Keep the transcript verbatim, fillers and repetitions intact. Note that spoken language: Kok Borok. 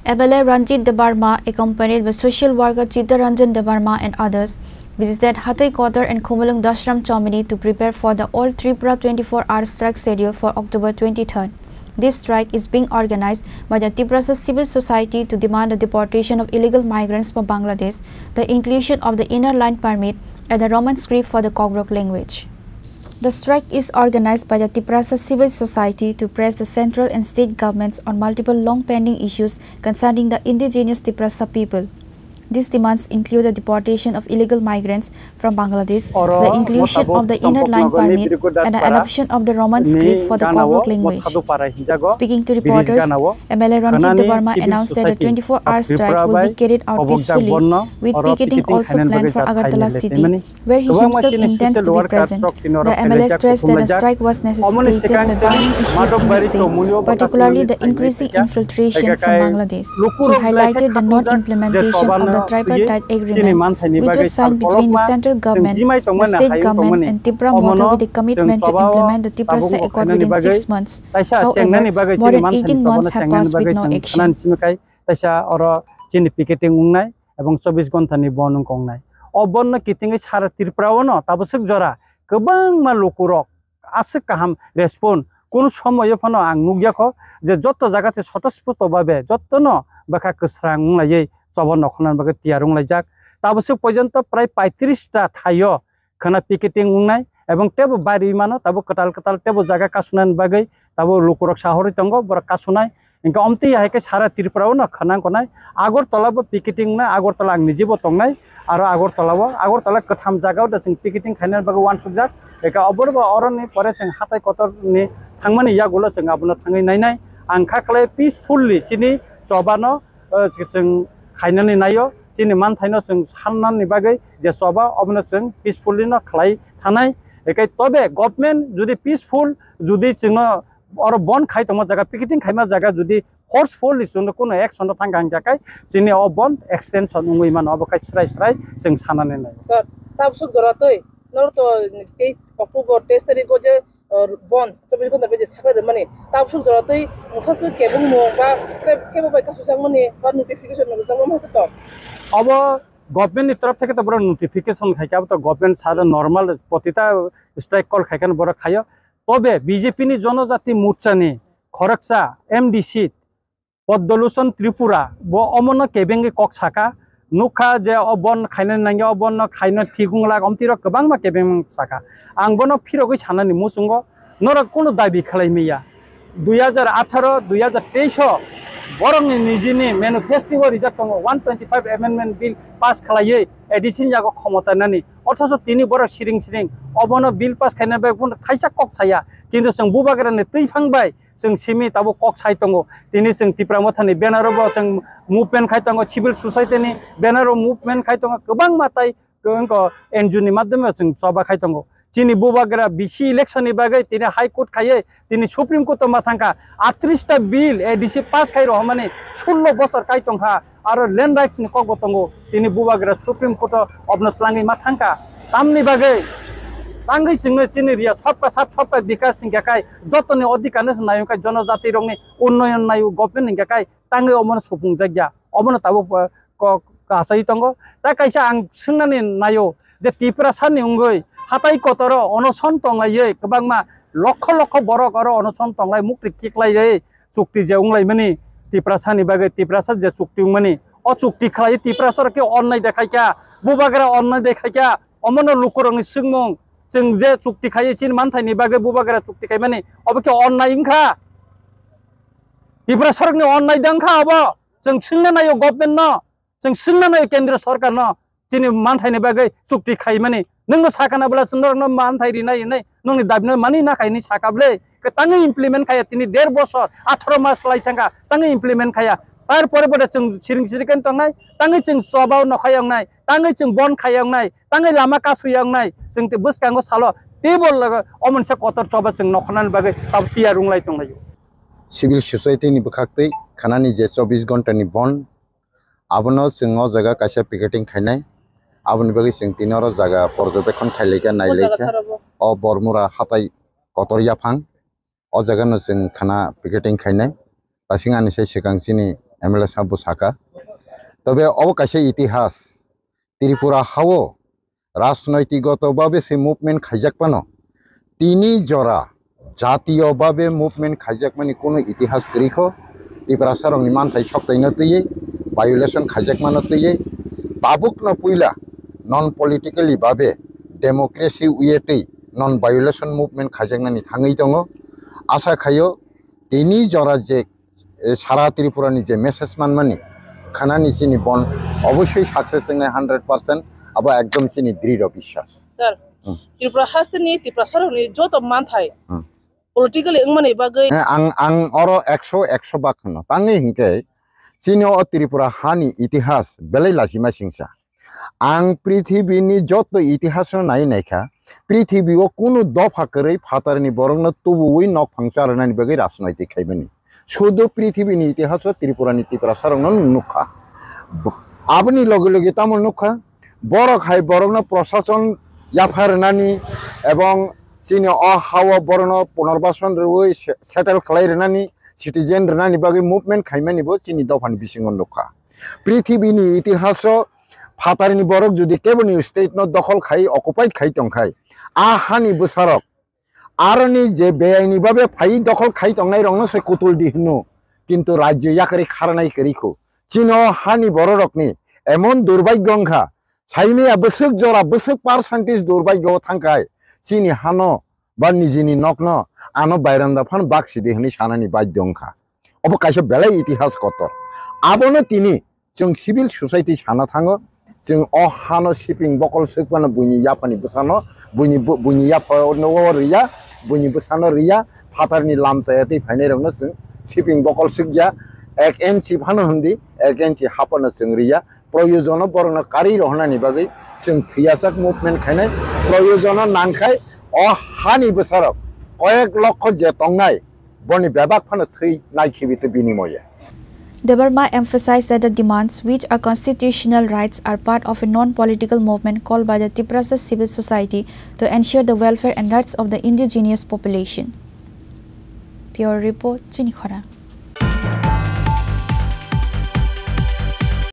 M L A Ranjit Debbarma, accompanied by social worker Chittaranjan Debbarma and others, visited Hatai Kotor and Khumulwng Dashram Chomini to prepare for the All Tripura twenty-four hour strike schedule for October twenty-third. This strike is being organized by the Tiprasa Civil Society to demand the deportation of illegal migrants from Bangladesh, the inclusion of the Inner Line Permit, and the Roman script for the Kokborok language. The strike is organized by the Tiprasa Civil Society to press the central and state governments on multiple long pending issues concerning the indigenous Tiprasa people. These demands include the deportation of illegal migrants from Bangladesh, the inclusion of the Inner Line Permit, and the adoption of the Roman script for the Kokborok language. Speaking to reporters, M L A Ranjit Debbarma announced that the twenty-four hour strike will be carried out peacefully, with picketing also planned for Agartala city, where he himself intends to be present. The M L A stressed that the strike was necessitated by burning issues in the state, particularly the increasing infiltration from Bangladesh. He highlighted the non-implementation of the tripartite agreement, which was signed between the central government, the state government, and Tipra Motha, with a commitment to implement the Tiprasa Accord within six months. However, more than eighteen months have passed with no action. Taisa oro chini picketing wngnai ebong chobbish ghonta ni bon wngkha wngnai. O bon no kitingwi sara Tripura o no tabuk swk jora kwbangma lukurok aswk kaham respond. Kunu somoyo phano ang nukya kho je joto jaga se sotosputo babe jotono bwkha kwsrang wnglaiwi choba nokhorna bagwi tiyar wnglaijak. Tabuk swk porjonto prai paitris ta thaio khwna picketing wngnai, ebong tebo bari mano, tabo kwtal kwtal tebo jaga kasunani bagwi tabo lukurok sahorwi tongo, borok kasunai. Hingke omtwi hai khe sara Tripura o no khwnang konai. Agartala bo picketing wngnai, Agartala ang niji bo tongnai, aro Agartala o, Agartala kwtham jaga o da chwng picketing khainani bagwi uansukjak. Eka obo bo oroni pore chwng hatai kotor ni thangmani yagulo chwng abono thangwi nainai. Ang kha khlai peacefully chini choba no eh, chwng khainani naio, chini manthaino chwng sannani bagwi je choba, obono chwng peacefully no khlai thanai. Ekai tobe government jodi peaceful, jodi chwngno oro bon khai tongma jaga, picketing khaima jaga jodi forcefully chwngno kuno action no thangkha hingkha khe chini o bon extension wngwi mano, obo khe srai srai chwng sanani naio. Sir, tabsuk jora twi, noro to tei October teis tarikh o je uh, bon, chobbish ghonta bai je sakhlai rwmani, tabsuk jora twi mungsa se kebengmung ba ke-, kebo bai kasu jakmani ba notification rwjakmani hwnkhe to. Obo government ni torof theke to borok notification khai kha, abo to government sara normal protita strike call khai kha borok khaio. Tobe B J P ni Jonojati Morcha ni khoroksa M D C Podolution Tripura bo omono kebengwi kok saka, nukha je o bon khaina nangya, o bonno khaina thik wngla, omtwi rok kwbangma kebeng saka. Ang bono phirogwi sanani muchungo, norok kunu dabi khlai maya. Dui hajar atharo, dui hajar teis o borokni nijini manifesto o rijak tongo, one twenty five amendment bill pass khlaiwi A D C ni yago khomota nani. Othocho tini borok siring siring obono bill pass khaina bai phano thaisa kok saya. Kintu chwng bubagrani twiphang bai chwng simi tabuk kok sai tongo. Tini chwng Tipra Mothani banner o bo chwng movement khai tongo, civil society ni banner o movement khai tongo, kwbangma tai wngkha N G O ni madhyome chwng choba khai tongo. Chini bubagra B C election ni bagwi tini High Court khaiwi tini Supreme Court o ma thangkha. Atris ta bill A D C pass khai rohormani sullo bosor kai tongkha. Aro land rights ni kok bo tongo, tini bubagra Supreme Court o obno twlangwi ma thangkha. Tamni bagwi tangwi chwngno chini riya sabka sab sabka bikas hingkha khai jotoni odhikar no se nai hwnkhe jonojati rokni unnoyon naio government hingkha khai tangwi omono supung jakya, omono tabuk, uh, kok kasai tongo. Ta kaisa ang swngnani naio je Tiprasa ni wngwi hatai kotoro onoson tonglaiwi kwbangma lokho lokho borok oro onoson tonglai mukti kiklaiwi chukti je wnglaimani Tiprasa ni bagwi, Tiprasa je chukti wngmani, o chukti khlai Tiprasa rok khe onnai dekhaikha, bubagra onnai dekhaikha, omono lukurokni swngmung, chwng je chukti khaiwi chini manthaini bagwi bubagra chukti khaimani, obo khe onnai wngkha? Tiprasa rokni onnai da wngkha obo? Chwng swngna naio government no. Chwng swngna nai kendra sorkar no, chini manthaini bagwi chukti khaimani. Nwngno sakana bwla chwng norokno manthai rinai hinwi nwngni dabino mani na khaini saka bwle. Khe tangwi implement khaya tini der bosor, atharo mas lai thangkha, tangwi implement khaya. Tar pore pore chwng siring siring khe tongnai, tangwi chwng choba o nokhai wngnai, tangwi chwng bon khai wngnai, tangwi lama kasui wngnai, chwng tei bwskango salo table logo o monsa kotor choba chwng nokhornani bagwi tabuk tiyar wnglai tonglaio. Civil society ni bwkhaktwi khanani je chobbish ghonta ni bon, abono chwng o jaga kaisa picketing khainai, aboni bagwi chwng tini oro jaga porjobekhon khailaikha, nailaikha. O Bormura hatai kotor yaphang, o jagano chwng khana picketing khainai. Tasing ani sai swkang chini M L A sabo saka. Tobe obo kaisa itihas. Tripura hao rajnoitigotobhabe se movement khaijakmano. Tini jora jatiyo babe movement khaijakmani kunu itihas kwrwikho. Tiprasarokni manthai soktaino twiwi, violation khaijakmano twiwi, tabukno puila non politically babe democracy uye twi non violation movement khaijaknani thangwi tongo. Asa khaio tini jora je, eh, sara Tripura ni je message manmani khanani chini bon obossoi success wngnai hundred percent, abo ekdom chini dridho biswas. Sir, Hmm. Tripura hasteni Tiprasarokni joto manthai Hmm. politically wngmani bagwi Eh, ang, ang oro ekso, ekso bak hwno. Tangwi hinkhe chini o Tripura hani itihas belai lachima singsa. Ang prithibini joto itihasno nai naikha, prithibio kunu dopha kwrwi phatarni borokno tubuwi nokphang charwnani bagwi rajnoitik khaimani. Sudu prithibini itihaso Tripurani Tiprasarokno nukha. B-, aboni loge loge tamo nukha, borok hai borokno prosason yapha rwnani ebong chini o hao borokno punarbason rwui se-, settle khlai rwnani, citizen rwnani bagwi movement khaimani bo chini dophani bisingo nukha. Prithibini itihaso phatarni borok jodi keboni state no dokhol khai, occupied khai tongkhai, a hani bwsarok aroni je beaini babe phai dokhol khai tongnai rokno se kutul di hwno, kintu rajyo yakarwi kharnai kwrwi kho. Chini o hani bororokni emon durbhagyo wngkha, saimaya bwswk jora bwswk percentage durbhagyo o thangkhai, chini hano ba nijini nokno ano bairanda phano bak sidi hwnwi sanani badhyo wngkha. Obo kaisa belai itihas kotor. Abono tini chwng civil society sana thango, chwng o hano siping bokol swkmano buini yaphani bwsano, buini bu-, buini yaphano riya, buini bwsano riya, phatarni lam chaya twi phainairokno chwng siping bokol swkya, ek inchi phano hwndi, ek inchi haphano chwng riya, proyojono borokno karwi rohornani bagwi chwng thwiyasak movement khainai, proyojono nangkhai o hani bwsarok koyek lokho je tongnai, boni bebak phano thwi naikhibi twi binimoye. Debbarma emphasized that the demands, which are constitutional rights, are part of a non-political movement called by the Tiprasa civil society to ensure the welfare and rights of the indigenous population. Bureau Report, Chini Khorang.